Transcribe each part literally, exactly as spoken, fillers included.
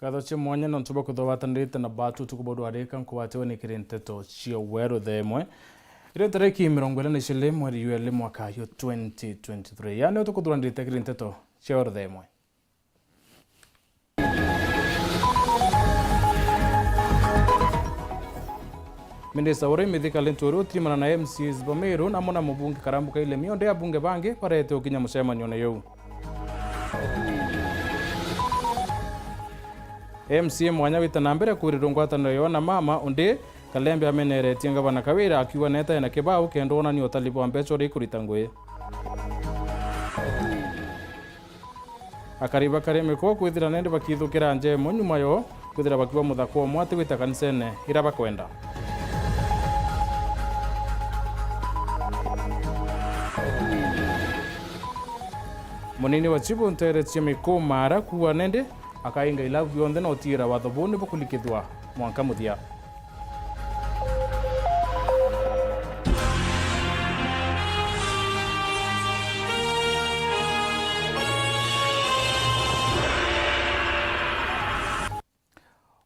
Ngatho cia mwanya nontu bwa kwithirwa watanirite na batu utuku bwa rwarika nkugwatiwe ni kiri nteto cia weru thaa imwe. Iri tariki mirongo iri na ijiri mweri jwa iri mwaka jwa twenty twenty-three. Yani utukuthuranirite kiri nteto cia weru thaa imwe. Minista wa urimi Mithika Linturi utirimana na M C As ba Meru namo na mubunge Karambu Kailemi, undi abunge bangi barete ukinya mucemanione juu. M C A mwanya wita na mbere kwirirwa ngwataniro yo na mama, undi Kalembe ameneretie ngavana Kawira akiuga neta ena kibau kenda onania utali bwa mbeca uria ikurita ngui. Akari ba Karemeko kwithira nende bakithukira njemo nyuma yo kwithira bakiuga muthako umwe ati gwita kanisene ira bakwenda. Munini wa Chibu Ntere cia Mikuma ara kuuga nende akainga ilau bionthe na utiira watho buu ni bukulikithua mwanka muthia.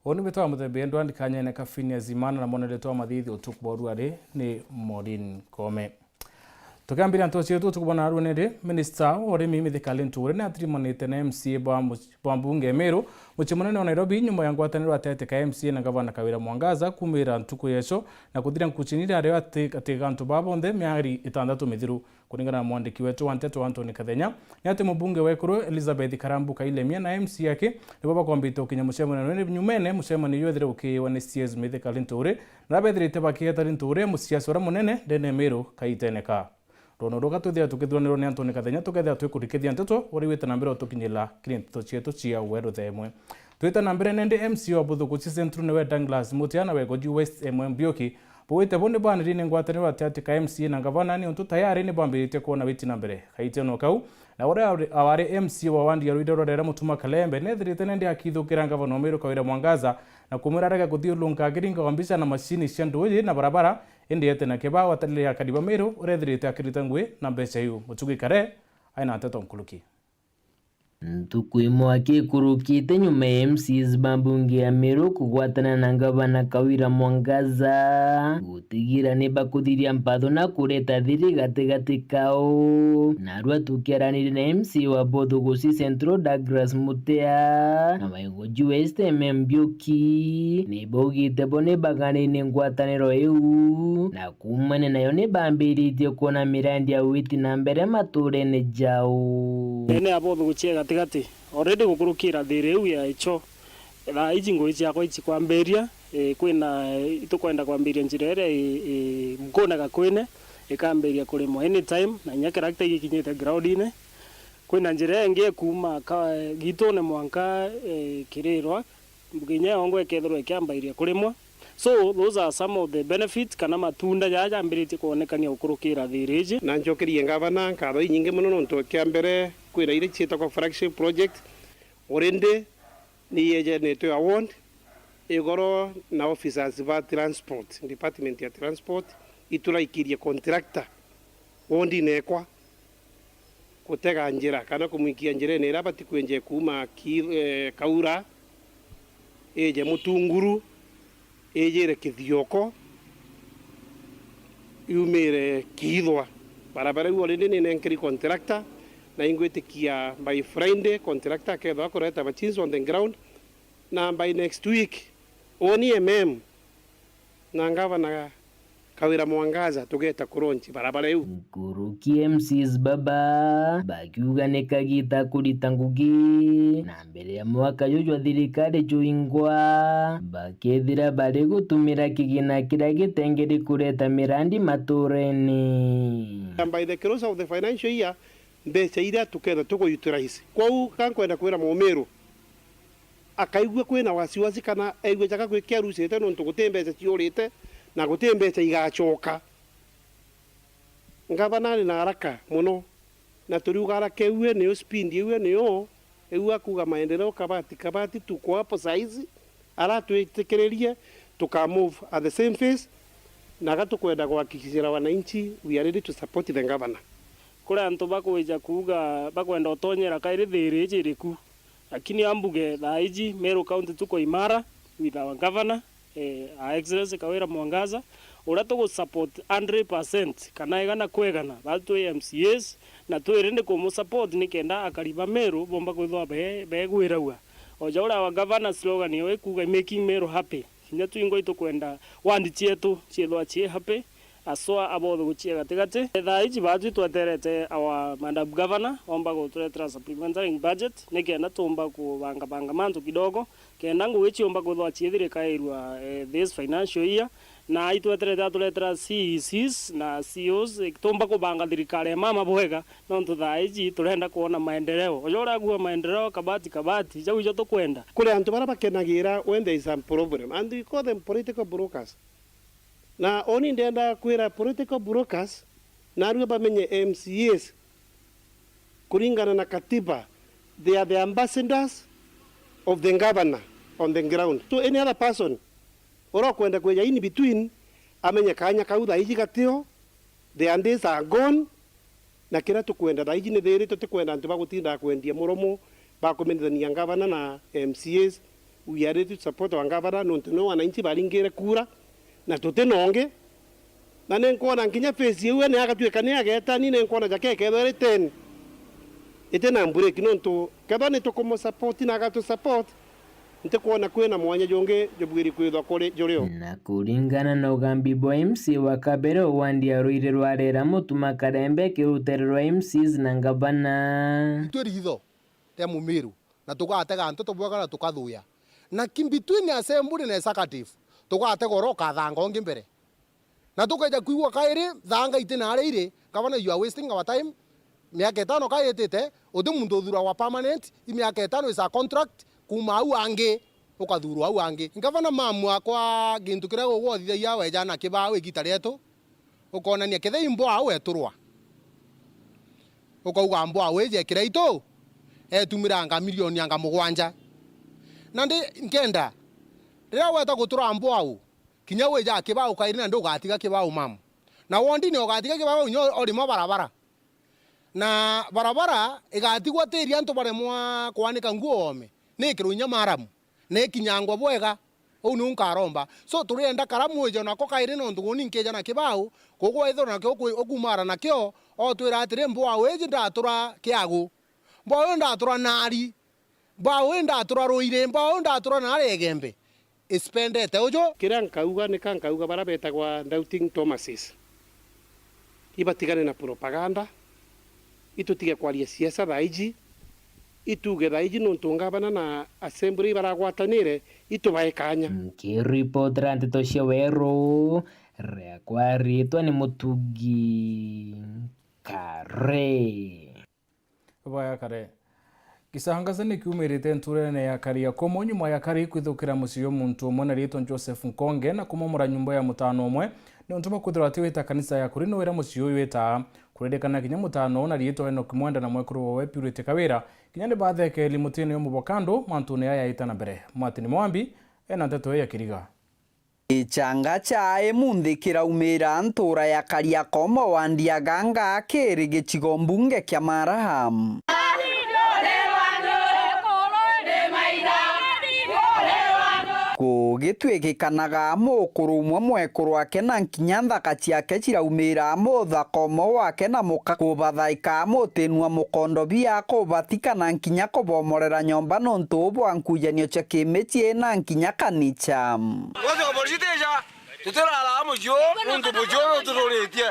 Uni witwa muthembi endwa ndikanyene ka Phineas Imana na monere twa mathithi utuku bwa ruari ni Maureen Kome. Tukiambiria nteto cietu, tukubona narua nindi, minista wa urimi Mithika Linturi ni atirimanite na M C A bwa mu-, bwa mbunge ya Meru, mucii munene wa Nairobi, nyuma ya ngwataniro atete ka M C A na gavana Kawira Mwangaza kumira ntuku ya ico na kuthira nkuchini ria rio ati, ati ga antu baa bonthe mieri itantatu mithiru. Kuringana na mwandiki wetu wa nteto Anthony Kathenya, ni ati mubunge wa ekuru Elizabeth Karambu Kailemia na M C A aki nibo bakwambite gukinya mucemanio nyumene, mucemanio jwethire ukiiwa ni C S Mithika Linturi, na bethirite bakieta Linturi musiasa uria munene ndene Meru kaitene ka. Rono ruga twithira tukithuranirwa ni Anthony Kathenya, tukethira twikurikithia nteto, uri wite na mbere utukinyira kiri nteto cietu cia weru thaa imwe. Twite na mbere nende M C A wa Buthuguchi Central niwe Douglas Mutia na Wegoji West M M Mbioki. Bugite bo ni baniri ni ngwataniro ati ati ka M C A na gavana ni untu tayari ni bambiritie kwona witi na mbere. Kaite no kau, na uria wari M C A wa wandi ya Rwire rwa Rera Mutuma Kalembe, nethirite nende akithukira gavana wa Meru Kawira Mwangaza na kumwira arege kuthiurunka akiringawa mbica na macini cia nduuji na barabara, indi ete na kibao atarire akari ba Meru urethirite akirita ngui na mbeca iu. Mutugi Kare aina nteto nkuruki. Ntuku imwe akikurukite nyuma ya M Cs ba mbunge ya Meru kugwatana na ngavana Kawira Mwangaza gutigira ni bakuthiria mpatho na kureta thiri gatigati kao. Narua tukiaranirie na M C A wa Bothugusi Central Douglas Mutea na Wegoji West M M Mbioki, ni baugite bo ni baganene ngwataniro iu na kuumania nayo ni bambiritie kwona mirandi ya witi na mbere maturene jau. Ene ya Bothuguchi e gatigati, already gukurukira thiri iu ya icho, thaa iji ngui ciakwa ichikwambiria, eh, kwina, eh, itukwenda kwambiria njira iria i, i, Mkuna Gakwine, ikambiria kurimwa anytime, na inya kiria gita gikinyite groundine. Kwina njira ingi ikuuma ka, gitune mwanka, eh, Kirirwa, nginya yongwa ikethirwa ikiambairia kurimwa. So, those are some of the benefits kana matunda jaja jambiritie kwonekania gukurukira thiri iji. Na njokerie ngavana nkatho inyingi mono nontu kia mbere kwina iria ciitagwa flagship project, already ni yejanitwe award igoro na officers ba transport, department ya transport, ituraikirie contractor wondine ekwa gutega njira kana kumwikia njirene iria abati kwenje kuuma ki-, eh, Kaura, ije Mutunguru, ijire Kithioko, yumire Kiithwa. Barabara iu already ni nenkeri contractor, na ingwitikia by Friday contractor akethwa akureta machines on the ground, na by next week, uni M M na ngavana Kawira Mwangaza tugeta kuronchi barabara iu. Nkuruki M Cs baba bakiuga ni kagita kurita ngugi na mbere ya mwaka juju jwa thirikari juingwa, bakethira bari gutumira kigina kiria gitengeri kureta mirandi maturene. And by the close of the financial year, mbeca iria tuketha tuku utilize. Kwou ka nkwenda kwira Mumiru, akaigua kwina wasiwasi kana aigue jaka gwikia arucite nontu guti mbeca ciurite na guti mbeca igacoka. Ngavana ari na haraka mono, na turiuga haraka iu niyo speed, iu niyo, iu akuga maendeleo kabati kabati, tuko hapo saizi, aratwitikiririe tuka move at the same pace, na ga tukwenda kuhakikishira wananchi we are ready to support the governor. Kuri antu bakwija kuuga bakwenda utonyera kairi thiri iji iriku, Lakini ambuge thaa iji Meru County tuko imara with our governor, eh, Her Excellency Kawira Mwangaza, uria tugu support hundred percent kana igana kwa igana, baatwi M C As, na twiri ndi kumu support nikenda akari ba Meru bomba kwithwa be-, begwiragua. O ja uria our governor slogan yo ikuuga, "Making Meru happy." Kinya twingwa itukwenda ward cietu ciithwa cii happy, aswa abothe guchia gatigati. Thaa iji baatwi tweterete our Madam Governor omba guturetera supplementary budget nikenda tumba kubangabanga mantu kidogo, kenda ngugi ciumba kwithwa ciithirikairua, eh, this financial year, na itweterete aturetera C E Cs na C E Os, eh, tumba kubanga thirikari ya mama bwega, nontu thaa iji turenda kwona maendeleo. Uja uria agua maendeleo kabati kabati, jau ijo tukwenda. Kuri antu baria bakenagira when there is a problem, and we call them political brokers. Na oni ndenda kwira political brokers, narua bamenye M C As, kuringana na katiba, they are the ambassadors of the governor on the ground. So any other person uria ukwenda kwija in between, amenye kanya kau thaa iji gatio, their days are gone, na kiria tukwenda thaa iji ni thiri, tutikwenda antu ba gutindaga kwendia muromo, ba kumenithania ngavana na M C As. We are ready to support our governor, nontu nio wananchi baringire kura, na tuti na ungi. Na ni nkwona nkinya phase iu ni agatuika ni ageta, ni ni nkwona jake kethwa iri ten, iti na break, nontu kethwa ni tukumu support na agatu support, ntikwona kwina mwanya jungi jubwiri kwithwa kuri jurio. Na kuringana na ugambi bwa M C A wa kabere o wandi ya Ruiri rwa Rera, Mutuma Karembe, kirutere rwa M Cs na ngavana. Twi ritho ria Mumiru, na tugatega nteto bwega na tukathuya. Na ki between assembly na executive, tugatega uria ukathanga ungi mbere. Na tukeja kwigua kairi, thanga iti naria iri, gavana, you are wasting our time. Miaka itano ka itite, uti muntu uthuragwa permanent, i miaka itano is a contract, kuuma au angi, ukathurwa au angi. Gavana, mamu akwa, gintu kiria ugwathithagia weja na kibao igita rietu, ukonania kethira i mbwau eturwa. Ukauga mbwau iji ekira itu, etumiranga milioni anga mugwanja. Nandi nkenda, riria weta gutura mbwau, kinya wija kibao kairi na ndugatiga kibao mamu. Na wondini ugatiga kibao kinya urima barabara. Na barabara igatigwa tiri antu baremwa kwanika nguo oome. Ni ikirwe inya maramu. Na ikinyangwa bwega. Uu niu nkaromba. So turienda karamu wije nako kairi nontu guni nkija na kibao, kugwa ithirwa nakio ukwi-, ukumara nakio, otwira atiri, mbwau iji ndatura Kiagu. Mbwau iji ndatura Nari. Mbwau ii ndatura Ruiri, mbwau ii ndatura naria Igembe, ispendete uju. Kiria nkauga, nika nkauga baria betagwa doubting Thomases, ibatigane na propaganda, itutige kwaria siasa thaa iji, ituge thaa iji nontu ngavana na assembly ibaragwatanire, itubae kanya. Nkiripotera nteto cia Weru, riakwa riitwa ni Mutugi Kare. Baya kare. Kisangaza ni kiumirite nturene ya Kariakoo nyuma ya kari kwithukira mucii jwa muntu umwe na riitwa Joseph Nkonge na kumomora nyumba ya mutano umwe niuntu bwa kwithirwa atiwita kanisa ya kurinowira mucii uyu wita. Kuririkana kinya mutano na riitwa Enoch Mwenda na mwekuru wawe Purity Kawira, kinya ni bathekeli mutine uyu mubokandu mantune yaya yaita na mbere. Martin Mwambi ena nteto ii ya kiriga. Ichanga cha imunthi kiraumira ntura ya Kariakoo wandi ya Ganga kiri gicigo mbunge kia Mara. Kugitwikikanaga mukuru umwe mwekuru wake na nkinya nthaka ciake ciraumira muthaka umwe wake na muka kubathaika mutinua mukondo bia kubatika na nkinya kubomorera nyomba nontu bwa nkujanio cia kimicii na nkinya kanicha. Wathi wa polisi tija, tutirara mucii uu, nuntu mucii uu utururitie.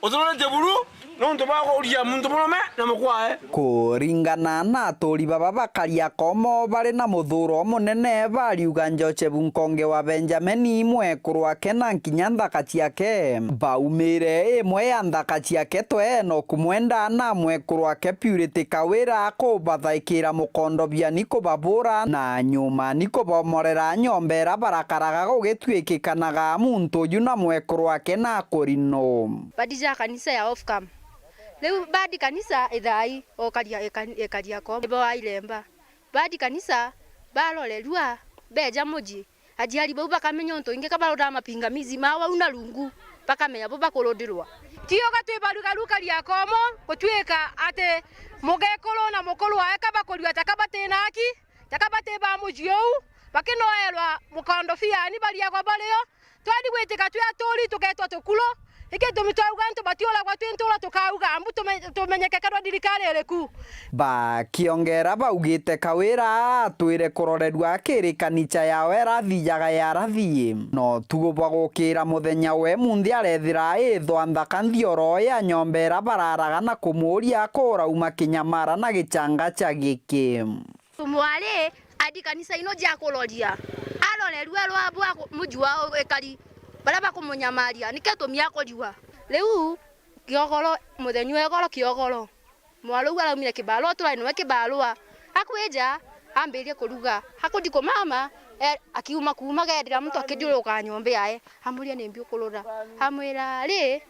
Utururitie buru, nuntu bwa kuria muntu murume na mukwae. Kuringana na aturi baba ba Kariakoo bari na muthuro munene, bariuga Josefu Nkonge wa Benjamini, mwekuru wake na nkinya nthaka ciake. Baumire imwe ya nthaka ciake twe Enoch Mwenda na mwekuru wake Purity Kawira kubathaikira mukondo bia ni kubabura na nyuma ni kubomorera nyomba iria barakaraga gugitwikikanaga muntu uju na mwekuru wake na kurino. Badija kanisa ya Ofcam. Riu badi kanisa ithai, o Karia-, eka-, ekaria ko, nibo airemba. Badi kanisa barorerua, beja muji. Ajiari bau bakamenya untu ingi ka barodaga mapingamizi mao au na rungu, bakamenya bo bakurudirwa. Tioga twi barugaru Kariakoo, gutwika ati Mugekuru na mukuru wawe ka bakurua taka bati na aki, taka bati ba mucii uu, bakinoerwa mukondo fiani bariagwa bario, twari gwitika twi aturi tugetwa tukuru. Iki gitumi twauga antu batiuragwa twi ntura tukauga ambu tume-, tumenyeke kerwa thirikari iriku. Bakiongera baugite Kawira atwire kurorerua akiri kanicha yawe arathijaga ya arathi. No tugo bwa gukira muthenya we munthi arethira aithwa nthaka nthioro ya nyomba ira bararaga na kumuuria akurauma kinyamara na gichanga cha giki. Mwari athi kanisa ino jia kuroria, arorerue rwa bwa ku-, muji wa ikari, baria bakumunyamaria, niki gitumi akuriua. Riu kiogoro, muthenya wa igoro kiogoro, mwari uu araumire kibarua, turari nawe kibarua, akwija, ambirie kuruga, akuthi kumama, e, akiuma kuuma, geethira muntu akithiuruka nyomba yae, amuria, "Nimbi ukurura?" Amwira, "Ri,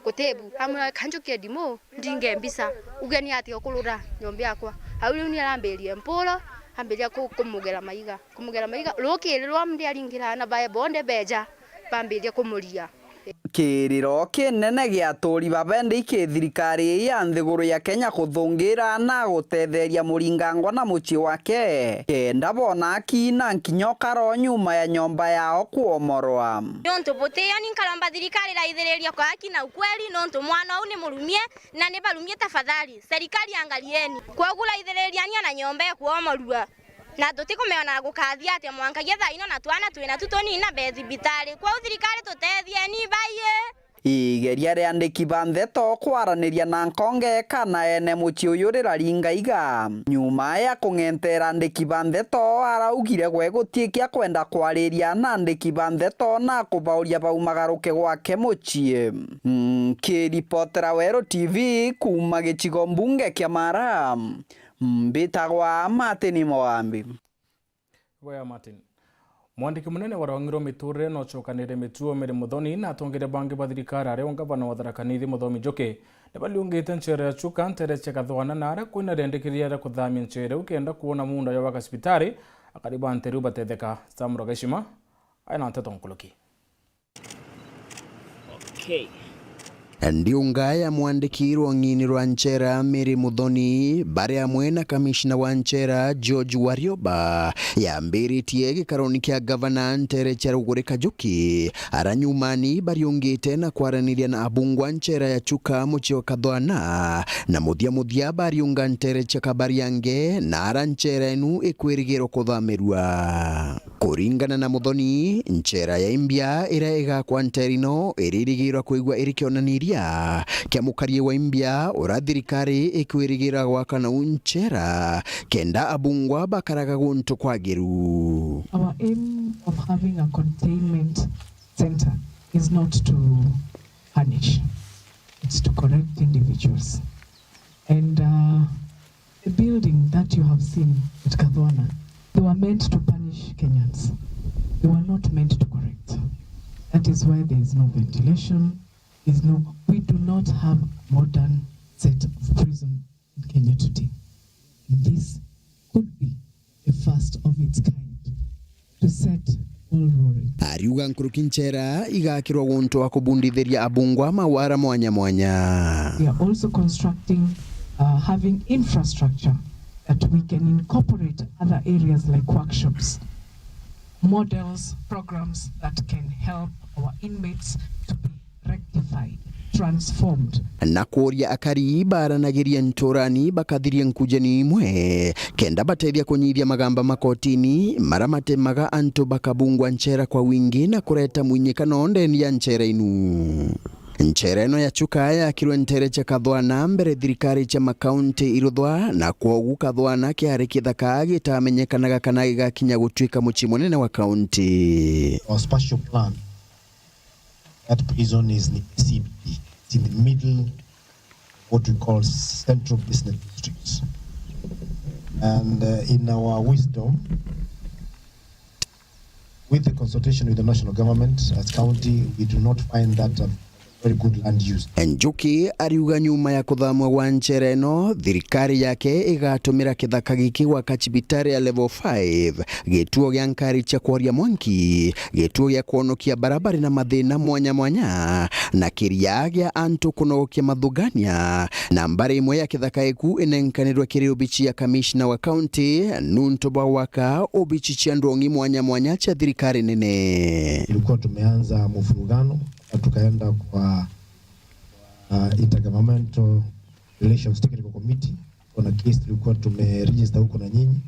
gutibu." Amwira, "Ka njukie thimu, ndinge mbica, uge ni atia ukurura nyomba yakwa." Au riu ni arambirie mpuro, ambiria ku-, kumugera maiga, kumugera maiga, rukiri rwa mri aringira aana bae bonthe beja, bambiria kumuria. Kiriro kinene gia aturi babende iki thirikari ii ya nthiguru ya Kenya kuthungira na gutetheria Muringangwa na mucii wake, kenda bona aki na nkinya ukaro nyuma ya nyomba yao kuomorwa. Niuntu butio, ni nkaromba thirikari iraithiriria kwa haki na ukweli, niuntu mwana uu ni murumie na ni barumie. Tafadhali, serikali angalieni. Kwogu raithiririania na nyomba ikuomorua. Na tutikumenya ona gukathia atia mwankagia thaa ino na twana twina tu tunini na be thibitari. Kwou thirikari tutethieni baie. Igeria ria andiki ba ndeto kwaraniria na nkonge kana ene mucii uyu riraringa iga. Nyuma ya kung'entera andiki ba ndeto, araugire gwe guti kia kwenda kwariria na andiki ba ndeto na kubauria baumagaruke gwake mucii. Nkiripotera Weru T V kuuma gicigo mbunge kia Mara, mbitagwa Martin Mogambi. Wea Martin. Mwandiki munene wa rwang'i rwa miturire na ucokanire mituo Mary Muthoni na atongeria bangi ba thirikari aria o ngavana wa Tharaka Nithi Muthomi Njuki ni bariungite nchera ya Chuka ntere cia Kathwana na aria kwina riandikithia ria kuthamia nchera iu kenda kwona muunda ya waka cibitari, akari ba ntere iu batetheka. Sam Rogeshima aina nteto nkuruki. Okay. Ndiunga ya mwandiki rwang'ini rwa nchera Mary Muthoni, bari amwe na kamishna wa nchera George Warioba, yambiritie gikaroni kia gavana ntere cia Ruguri Kajuki, ara nyumani bariungite na kwaraniria na abungwa nchera ya Chuka mucii wa Kathwana, na muthia muthia bariunga ntere cia Kabariange, na ara nchera inu ikwirigirwa kuthamirua. Kuringana na Muthoni, nchera ya Imbia iria igakwa ntere ino iririgirwa kwigua iri kionaniria kia mukarie wa Imbia, ura thirikari ikwirigira gwaka nau nchera kenda abungwa bakaraga guntu kwagiru. Our aim of having a containment center is not to punish, it's to correct individuals. And, uh, the building that you have seen at Kathwana, they were meant to punish Kenyans. They were not meant to correct. That is why there is no ventilation, is no, we do not have a modern set of prison in Kenya today. And this could be the first of its kind to set all roaring. Ariuga nkuruki nchera igakirwa guntu wa kubundithiria abungwa mawara mwanya mwanya. We are also constructing, uh, having infrastructure that we can incorporate other areas like workshops, models, programs that can help our inmates to be rectified, transformed. Na kuuria akari baranagiria nturani bakathirie nkujeni imwe, kenda batethia kunyithia magamba makotini mara matemaga antu bakabungwa nchera kwa wingi na kureta mwinyikano ndeni ya nchera inu. Nchera ino ya Chuka yakirwe ntere cia Kathwana mbere thirikari cia makaunti iruthwa, na kwogu Kathwana kiari kithaka gitamenyekanaga kana gigakinya gutuika mucii munene wa kaunti. Our spatial plan. That prison is in the C B D. It's in the middle, what we call central business districts. And, uh, in our wisdom, with the consultation with the national government, as county, we do not find that, uh, very good land use. Njuki ariuga nyuma ya kuthamwa gwa nchera ino, thirikari yake igatumira kithaka giki gwaka cibitari ya level five, gituo gia nkari cia kworia mwanki, gituo gia kwonokia barabara na mathina mwanya mwanya, na kiria gia antu kunogokia mathugania. Na mbari imwe ya kithaka iku inenkanirwe kiri obici ya kamishna wa kaunti nuntu bwa gwaka obici cia ndongi mwanya mwanya cia thirikari nene. Tulikuwa tumeanza mvurugano na tukaenda kwa, uh, Intergovernmental Relations Technical Committee. Kuna case tulikuwa tumeregister huko na nyinyi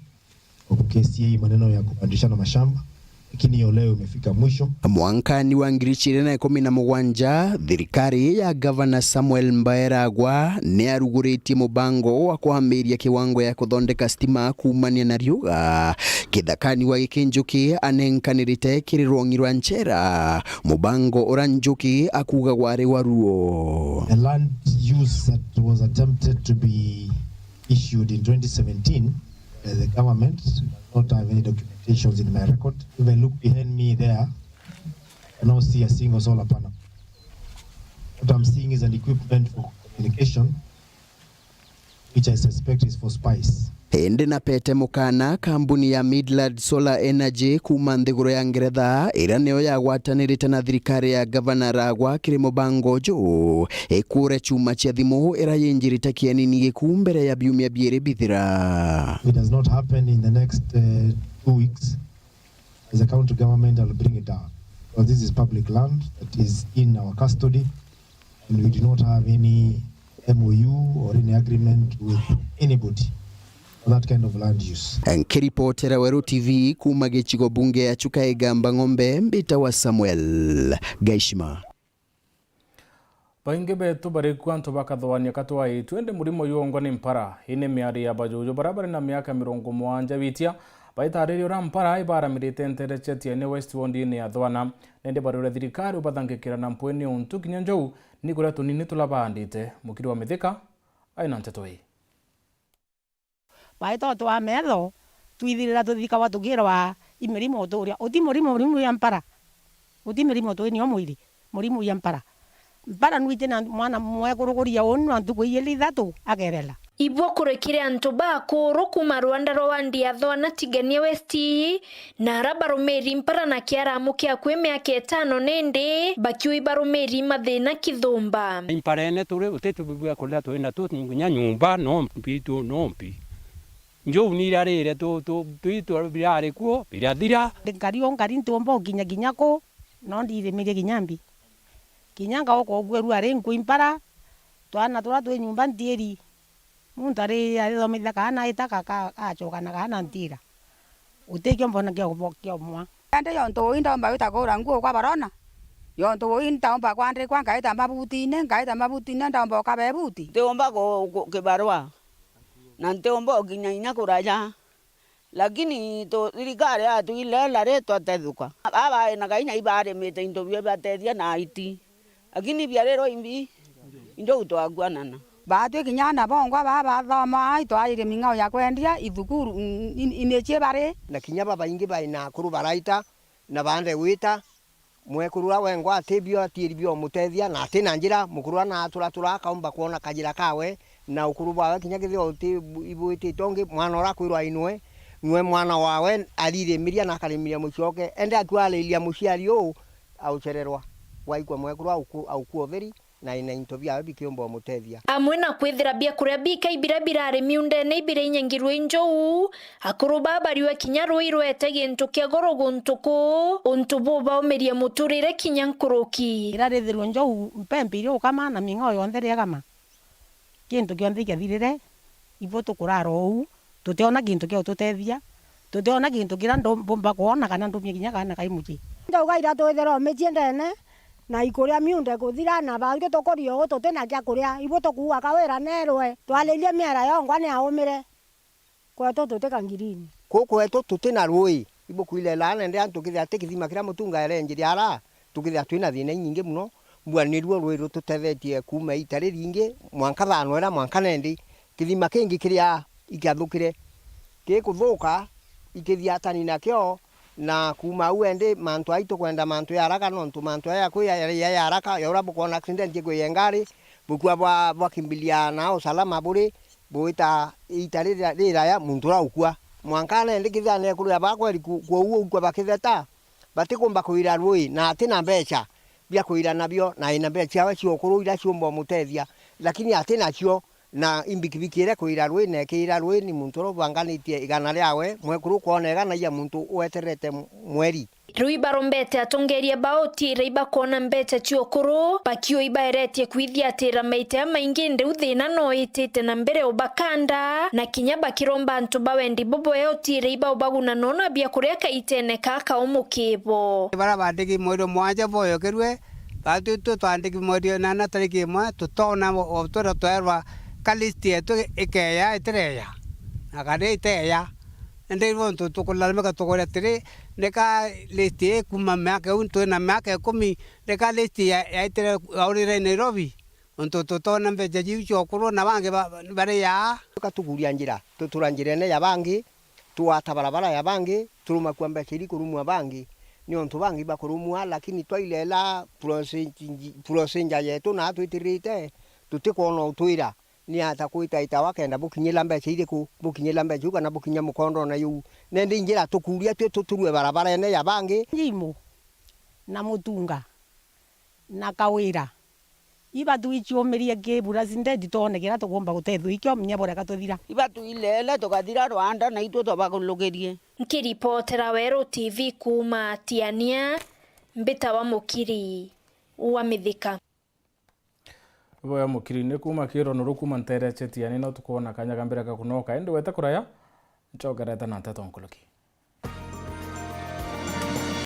kwa kukesi hii maneno ya kubadilishana mashamba, lakini hiyo leo imefika mwisho. Mwankani wa ngiri igiri na ikumi na mugwanja, thirikari ya Gavana Samuel Mbaeragwa ni aruguritie mubango wa kwambiria kiwango ya kuthondeka stima kuumania na riuga kithakani wa giki Njuki anenkanirite kiri rwongi rwa nchera, mubango ura Njuki akuuga gwari wa ruo. The land use that was attempted to be issued in twenty seventeen by the government does not have any documentations in my record. If I look behind me there, I cannot see a single solar panel. What I'm seeing is an equipment for communication, which I suspect is for spice. Indi napete mukana kambuni ya Midland Solar Energy kuuma nthiguru ya Ngeretha, iria niyo yagwatanirite na thirikari ya Gavana Ragwa kiri mubango uju, ikure chuma cia thimu iria yinjirite kienini giku mbere ya biumia biiri bithira. It does not happen in the next, uh, two weeks. As a county government, I'll bring it down. Because this is public land that is in our custody, and we do not have any M O U or any agreement with anybody for that kind of land use. Nkiripotera Weru T V kuuma gicigo bunge ya Chuka Igamba Ng'ombe, mbitawa Samuel Gaishima. Baingi betu bari ku antu bakathwania katwaitue, indi murimo jwongwa ni mpara. Ii ni miario ya bajuju baria bari na miaka mirongo mugwanja bitia, baitariria uria mpara ibaramirite ntere cia Tiene West wondini ya Thwana. Nindi bariuria thirikari ubathangikira na mpwi niuntu kinya njou ni kuria tunini turia baandite. Mukiri wa Mithika aina nteto ii. Baitwa twa metho, twithirira tuthikawa tukirwa i mirimo turia. Uti murimo, murimo ya mpara. Uti mirimo twi nio mwiri, murimo ya mpara. Mpara nwiti na mwana mwekuru kuria unu na ntuku iiri ithatu akerela. Ibo kuri kiri antu ba akuru kuuma rwanda rwa wandi ya Thwana Tigania West, na ara barumiri mpara na kiaramu kia akui miaka itano nindi bakiui barumiri mathina kithumba. Imparene turi, uti tubibua kuria turi natu, nginya nyumba no mpi, tu no mpi. Njuu ni irarire tu, tu, twitu birari kuo, birathira. Nkari o nkari ntiumba ukinya kinya ku, no ndithimirie kinya mbi. Kinya ngauka ugueru ari nkui mpara, twana turia twi nyumba ntiiri. Muntu ari arithomithia kaana aita ka-, ka-, agacoka na kaana ntiira. Uti kio mbona kio, kio mwa. Indi yontu ui ndomba wita kura nguo kwa barona, yontu ui ntaumba kwandikwa nkaita mabutine, nkaita mabutine ndomba ukaba ibuti. Ntiumba ku-, ku-, kibarua, na ntiumba ukinya inya kuraja. Lakini tu-, thirikari yatwirira ri twatethuka. Aba ena kainya ibarimite into bio ibatethia na aiti. Lakini biarirwa imbi, injo utwakuanana. Baatwi kinya ana bongwa baa bathoma, itwaririe ming'ao ya kwendia ithukuru, in-, in-, ini cie bari. Na kinya babaingi baina akuru baraita, na baande gwita, mwekuru uria wengwa ati bio atiiri biomutethia, na ati na njira, mukuru uria naaturatura akaumba kwona kajira kawe, na ukuru bwawe kinya kethira uti ibwitite ungi, mwana uria akwirwa ainwe, nwe mwana wawe aririmiria na akarimiria mucii oke. Ende akua ariria muciari uu, aucererwa, waikwa mwekuru auku-, aukua utheri, na ina into biawe bikiumba umutethia. Amwe na kwithira biakuria bikai biria birari miundene ibirinyengirwe i njou, akuru baa bariua kinya rui rwete gintu kia goro guntu kuu, untu bubaumirie muturire kinya nkuruki. Irarithirwe njou, mpempe iria ukama na ming'ao yonthe iri igama. Gintu kionthe ikiathirire, ibo tukurara uu, tutiona gintu kia ututethia, tutiona gintu kiria ndu-, mbumba kwona kana ndumie kinya kaana kai mucii. Ndauga iratwithira o micii ndene, na ikuria miunda ikuthira, na bangi tukuria uu tuti na kia kuria, ibo tukuuga kawira neerwe, twaririe miera yongwa ni aumire. Kwetu tuti ka ngirini. Kuu kwetu tuti na rui, ibukwirela nende antu kithira ti kithima kiria mutunga erenjire ara, tukithira twina thina inyingi muno. Mbua niruo rui rututethetie kuuma iita riringi, mwanka thaano iria, mwanka nendi, kithima kingi kiria ikiathukire, gikuthuka, ikithiatani nakio, Na kuuma au endi, mantu ai tukwenda mantu ya haraka, nontu mantu aya ya kwi ya, ya, ya haraka, ya uria bukwona accident ikwi ya ngari, bukua bwa, bwakimbilia na usalama buri, buita iita rira-, riraya muntu uria ukua. Mwanka nendi kithira nekuru ya bakweri ku-, kwou ukua bakitheta, batikumba kwira rui, na ati na mbeca bia kwira nabio, na ina mbeca ciawe cia ukuru iria ciumba umutethia, lakini ati nacio, na imbikibiki iria kwira rui, na ikira rui ni muntu uria ubanganitie igana riawe, mwekuru ukoona igana ya muntu ueterete mweri. Riu ibarombete atongeria ba utiri ibakwona mbeca cia ukuru, bakiu ibaeretie kwithiatira maita jamaingi, indi u thina no itite na mbere ubakanda, na kinya bakiromba antu ba wendi bubwe utiri ibaubaguna nona biakuria kaitene ka kaumu kibo. Bara bandiki mweri mwanja boyokirwe, batwi twe twandiki mweri nana tariki imwe, tutona o twira twerwa ka list yetu ikeya itireya, na kana iteya. Indi riu untu tukulalamika tukuria atiri, nika list ii kuuma miaka iu twina miaka ikumi, nika list ya, yaitire yaurire Nairobi, untu tutona mbeca jiu cia ukuru na bangi ba, bari yaa. Tukatukuria njira, tutura njirene ya bangi, tugwata barabara ya bangi, turumakua mbeca iri kurumua bangi, niuntu bangi bakurumua, lakini twailela procedure yetu na twitirite, tutikwona utwira. Ni ata kwitaitawa kenda bukinyila mbeca iriku, bukinyila mbeca iu kana bukinya mukondone juu? Nendi njira tukuria twi tuturue barabarene ya bangi. Njimu na Mutunga na Kawira, ibatwiciumirie ki bura cindeti twone kiria tukumba gutethua ikio, minya bureka tuthira. Ibatwilele tukathira rwanda na itwe twabakurukirie. Nkiripotera Weru T V kuuma Tiania, mbitawa Mukiri wa Mithika. Boya Mukiri, ni kuuma Kiironuru kuuma nteere cia Tiani no tukwona kanya ka mbere ga kunoka, indi wete kuraya, ncokerete na nteto nkuruki.